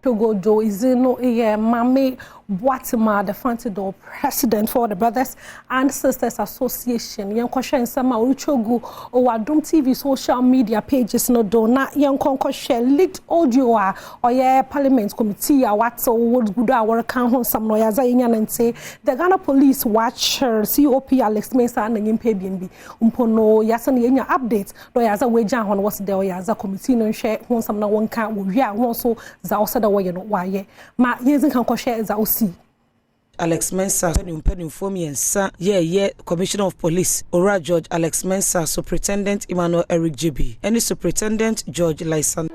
Togo do idzin no yɛ Maame Boatema, the Fantidor President for the Brothers and Sisters Association. Yɛnkɔhwɛ nsɛm a ɔretwa gu wɔ Adom TV social media pages no do na yɛnkɔ nkɔhwɛ leaked audio a ɔyɛ Parliament Committee a wɔatew wɔ gu do a wɔreka ho nsɛm no ɔyɛ adze a yenya no ntse. The Ghana Police wɔakyer COP Alex Mensah na nyimpa ebien bi mpo no yɛasan yenya update dɛ ɔyɛ adze a woegyaa hɔn wɔse dɛ ɔyɛ adze a committee no nhwɛ ho nsɛm na wɔnka wowie a hɔn so dza ɔsɛ dɛ wɔyɛ no wɔayɛ. Ma yendzi nkan nkɔhwɛ dza osii. Alex Mensah ne mpanimfoɔ mmiɛnsa yɛɛyɛ Commissioner of Police, Owura George Alex Mensah, Superintendent Emmanuel Eric Gyebi ne Superintendent George Lysander.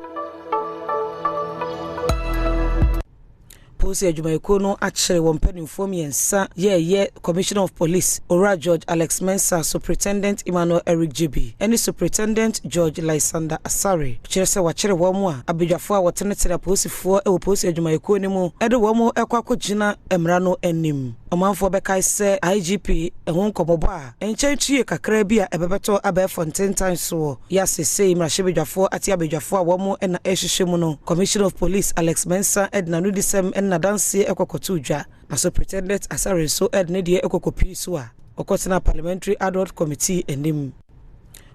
Polisi adwumayɛkuo no akyere wɔn mpanimfoɔ mmiɛnsa yɛɛyɛ Commissioner of Police, Owura George Alex Mensah, Superintendent Emmanuel Eric Gyebi ne Superintendent George Lysander Asare. Kyerɛ sɛ wɔakyere wɔn a abadwafoɔ a wɔtenetene apolisifoɔ wɔ polisi adwumayɛkuo no mu de wɔn rekɔ akɔgyina mmara no anim. Ɔmanfoɔ bɛkae sɛ IGP ho nkɔmmɔbɔ a ɛnkyɛn tue kakraa bi a ɛbɛbɛtɔ abɛɛfo ntentan soɔ yi a seesei mmarahyɛbadwafoɔ ate abadwafoɔ a wɔn na ɛrehwehwɛ mu no, Commissioner of Police Alex Mensah de n'anodisɛm ne n'adanseɛ kɔ kɔtoo dwa na Superintendent Asare nso de ne deɛ kɔ kɔpii so a ɔkɔtenaa Parliamentary Ad-hoc Committee anim.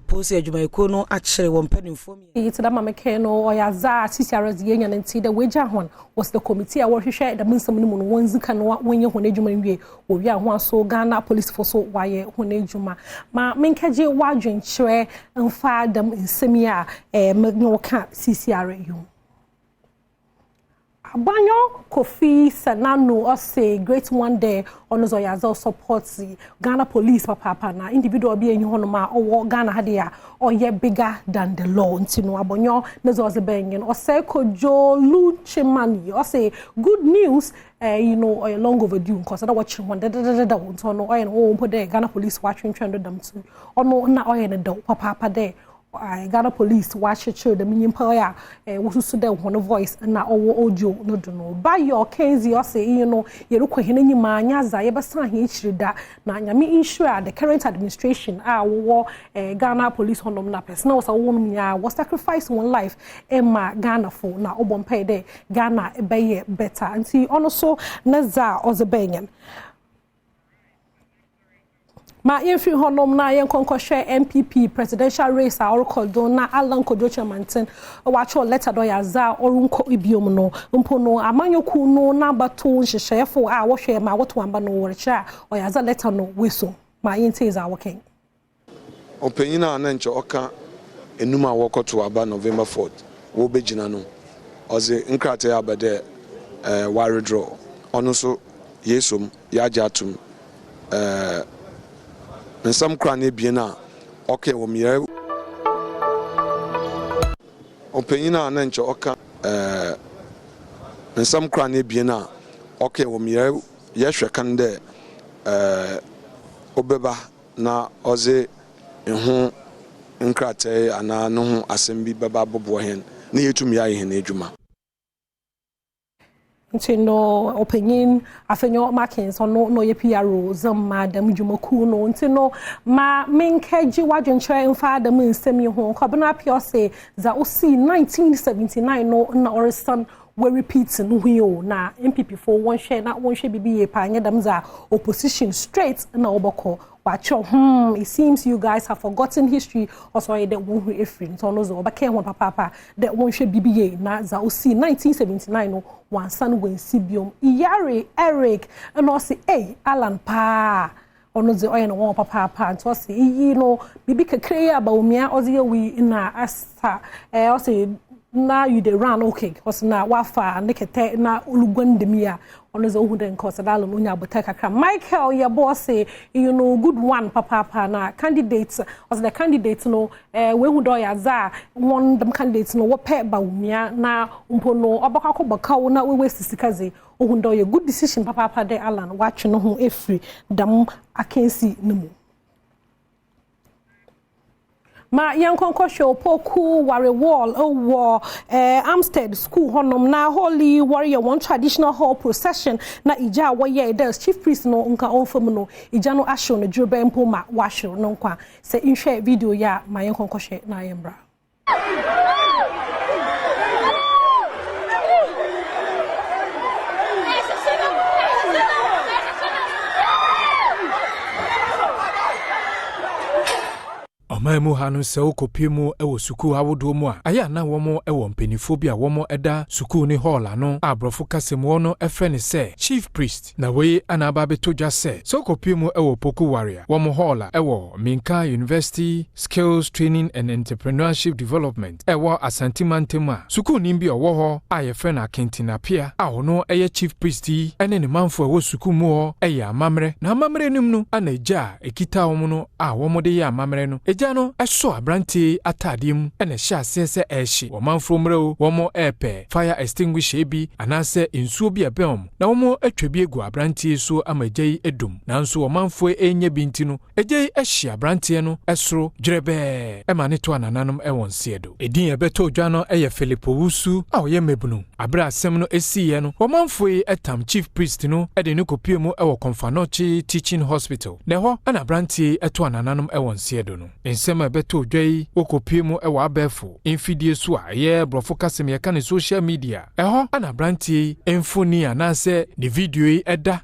Polisi adwumayɛkuo no akyere wɔn mpanimfoɔ mmiɛnsa. Iyi tse dɛ ma mekãe no, ɔyɛ adze a sisiara dze yenya no ntsi dɛ woegyaa hɔn wɔ the committee a wɔrohwehwɛ dɛm nsɛm no mu no wondzi kan na wɔnyɛ hɔn edwuma nwie, wowie a hɔn so Ghana apolisifo so wɔayɛ hɔn edwuma. Ma menkɛgye w'adwenkyerɛ mfa dɛm nsɛm yi a menye wo kã sisiara yi ho. Abanyo Kofi Senanu ɔse great one dɛ ɔno dze ɔyɛ adze ɔsupport Ghana police papaapa na individual bi enyi hɔnom a ɔwɔ Ghana ha de a ɔyɛ bigger than the law nti no Abɔnyɔ ne dze ɔdze bɛn nye no. Ɔsɛe Kojo Luchimani ɔse good news eh, you know ɔyɛ long overdue nkɔsɛ dɛ wɔkye hɔn dɛdɛdɛdɛw nti ɔno ɔyɛ no wɔwɔ mpo dɛ Ghana police wɔatwentwɛn do dɛm nti ɔno na ɔyɛ no dɛw papaapa dɛ Ghana police wɔakyekyer dɛm nyimpa yi a wosusu dɛ hɔn voice na ɔwɔ audio no do no. Bayor Kenzie ɔse iyi no yerokɔ hɛn enyim a nnyɛ adze a yɛbɛsan hɛn ekyir da na Nyame nhyira the current administration a wɔwɔ Ghana police hɔnom na personnels a wɔwɔ hɔnom nyinaa wɔ sacrifice hɔn life ma Ghanafo na ɔbɔ mpae dɛ Ghana bɛyɛ better ntsi ɔno so ne dza ɔdze bae nye no. Ma yɛmfiri hɔnom na yɛnkɔ nkɔhwɛ NPP presidential race a ɔrekɔ do na Allan Kojo Kyerematen wɔatwerɛ letter dɛ ɔyɛ adze a ɔrenkɔ biom no mpo no amanyɔkuw no n'abatow nhyehyɛefo a wɔhwɛ ma wɔtow amba no wɔrekyerɛ a ɔyɛ adze a letter no woeso. Ma yɛntsie dza wɔkɛn. Ɔpanyin a na nkyɛ ɔka enum a wɔkɔtow aba November fourth wobegyina no, ɔdze nkrataa yi aba dɛ ɔaredraw. Ɔno so yeesuo mu, yɛagye ato mu. Nsɛm kor anaa ebien a ɔkae wɔ mu, yɛ. Ɔpanyin a na nkyɛ ɔka nsɛm kor anaa ebien a ɔkae wɔ mu, yɛ yɛhwɛ kan dɛ obɛba na ɔdze ho nkratae anaa no ho asɛm bi bɛba abɔboa hɛn na yeetum yɛayɛ hɛn edwuma. Nti no ɔpanyin Afenyo Markins ɔno na ɔyɛ PRO dze ma dɛm dwumakuw no nti no ma menkɛgye w'adwenkyerɛ mfa dɛm nsɛm yi ho. Kwabena Appiah ɔse dza osii 1979 no na ɔresan repeat no ho yi o na NPP fo wɔnhwɛ na wɔnhwɛ biribi yie paa nyɛ dɛm dza opposition straight na wɔbɔkɔ wɔakyerɛw hmm it seems you guys have forgotten history ɔsɛ ɔyɛ dɛ wɔn ho efiri nti ɔno dze ɔbɛka ho papaapa dɛ wɔnhwɛ biribi yie na dza osii 1979 no wansan wansi biom Iyare Eric ɛna ɔse ei Alan paa ɔno dze ɔyɛ no wɔn papaapa nti ɔse iyi no biribi kakra yi a Bawumia ɔdze yɛ wi na asa ɛɛ ɔse na you dey run okay ɔse na wafa ne kɛtɛ na oluguan dɛm yi a ɔno dze ohu dɛ nka ɔsɛ dɛ Alan onya abotar kakra Michael yɛbɔ ɔse you know good one papaapa na candidate ɔse the candidate no ɛɛ wehu dɛ ɔyɛ adze a wɔn dɛm candidate no wɔpɛ Bawumia na mpo no ɔbɛkɔ akɔbɔ kaw na wɔasi sika dze ohu dɛ ɔyɛ good decision papaapa dɛ Alan watwe ne ho efiri dɛm akansi no mu. Ma yɛnkɔ nkɔhwɛ Opoku Ware Wall wɔ eh, Amstead School hɔnom na Holy wɔreyɛ wɔn traditional hall procession na igya a wɔyɛe dɛ chief priest no nka ɔmfa mu no igya no ahyew no dwerɛbɛn mpo ma wahyew no nkwa. Sɛ nhwɛ video yi a ma yɛnkɔ nkɔhwɛ na yɛmbra. Ɔman mu ha no, sɛ wokɔpie mu wɔ sukuu ahodoɔ mu a, ayɛ a na wɔn wɔ mpanimfoɔ bi a wɔn da sukuu ne hall ano a aborɔfo kasa mu wɔn frɛ no sɛ chief priest. Na wei ana aba abɛtɔ dwa sɛ sɛ wokɔpie mu wɔ Opoku Ware a, wɔn hall a ɛwɔ Minka University Skills Training and Entrepreneurship Development ɛwɔ Asante Mantam a, sukuuni bi a ɔwɔ hɔ a yɛfrɛ no Akentin Apia a ɔno yɛ chief priest yi ne ne manfo a ɛwɔ sukuu mu hɔ yɛ amammerɛ. Na amammerɛ no mu no, ana egya a ekita wɔn no a wɔde yɛ amammerɛ no, egya no sɔ aberanteɛ yi ataadeɛ mu ɛna ɛhyɛ aseɛ sɛ ɛrehye. Wɔn manfoɔ mmerɛ o, wɔn ɛrepɛ fire extinguisher bi anaasɛ nsuo bi a ɛbɛn wɔn na wɔn atwa bi agu aberanteɛ yi so ama egya yi adum. Nanso wɔn manfoɔ ɛnyɛ bi nti no, egya yi ahye aberanteɛ no soro dwerɛbɛɛ ɛma ne to anananom ɛwɔ nseɛ do. Edin a ɛbɛtɔ dwa no yɛ Philip Owusu a ɔyɛ mmabunu. Abere asɛm no esiiɛ no, wɔmanfoɔ yi tam chief priest no de no kɔpie mu wɔ Komfo Anokye Teaching Hospital. Na ɛhɔ ɛna aberanteɛ yi ɛto anananom ɛwɔ nseɛ do no. Nsɛm a ɛbɛtɔ dwa yi wɔkɔpie mu wɔ abɛɛfo mfidie so a ɛyɛ borɔfo kasɛm yɛka ne social media. Ɛhɔ ɛna aberanteɛ yi mfoni anaasɛ ne video yi ɛda.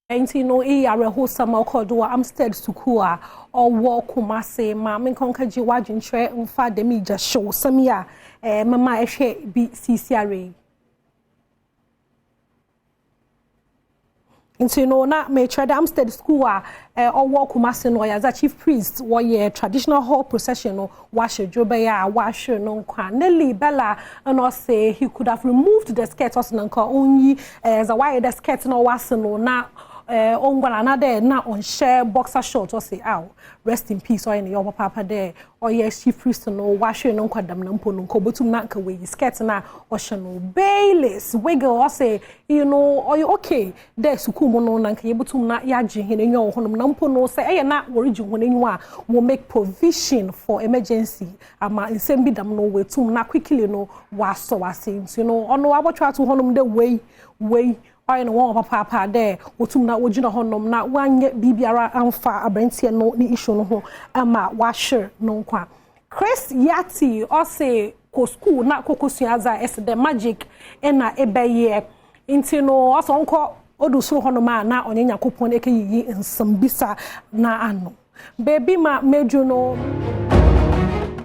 Nti no, iyi awerɛhosɛm a ɔkɔɔ do wɔ Amstead Sukuu a ɔwɔ Kumase. Ma menkɔnka gye w'adwenkyerɛ mfa dɛm igya hyew sɛm yi a mama ɛhwɛ bi siisiare yi. Nti no, na mekyerɛ dɛ Amstead School a ɔwɔ Kumase no, ɔyɛ adza chief priest wɔyɛ traditional hall procession no, wahyɛ dwo bɛyɛ a wahwere no nkwa. Nelly Bella ɛna ɔsɛ he could have removed the skirt. Ɔsɛ na nka ɔnyi ɛɛ dza wayɛ the skirt na ɔwɔ ase no na ɔngwala anadɛ na ɔnhyɛ boxer short. Ɔsɛ aw, rest in peace. Ɔyɛ ne yɛ ɔpapaapa dɛ ɔyɛ chief priest no wahwere no nkwa dam na mpo no nka obetum na nka wɔyi skirt na ɔhyɛ no. Baylis Wiggle ɔsɛ ɔyɛ okay dɛ sukuu mu no na nka yɛbɛtum na yɛagye hɛn enyiwa wɔ hɔnom, na mpo no sɛ ɛyɛ na wɔregye hɔn enyiwa a, wɔ make provision for emergency ama nsɛm bi dam no wɔatum na quickly no wɔasɔ ase. Nti no, ɔno abɔtwe ato hɔnom dɛ wei wei ɔyɛ no wɔn papaapa dɛ wɔtum na wɔgyina hɔnom na wɔanyɛ biribiara amfa aberanteɛ no ne issue no ho ama wɔahwere no nkwa. Chris Yati ɔse kɔ school na kɔkɔ sua adze a ɛsɛ dɛ magic ɛna ɛbɛyɛ. Nti no, ɔsɛ ɔnkɔ odu soro hɔnom a na ɔnyɛ Nyankopɔn ɛkɛyiyi nsɛm bisa na ano beebi ma medu no.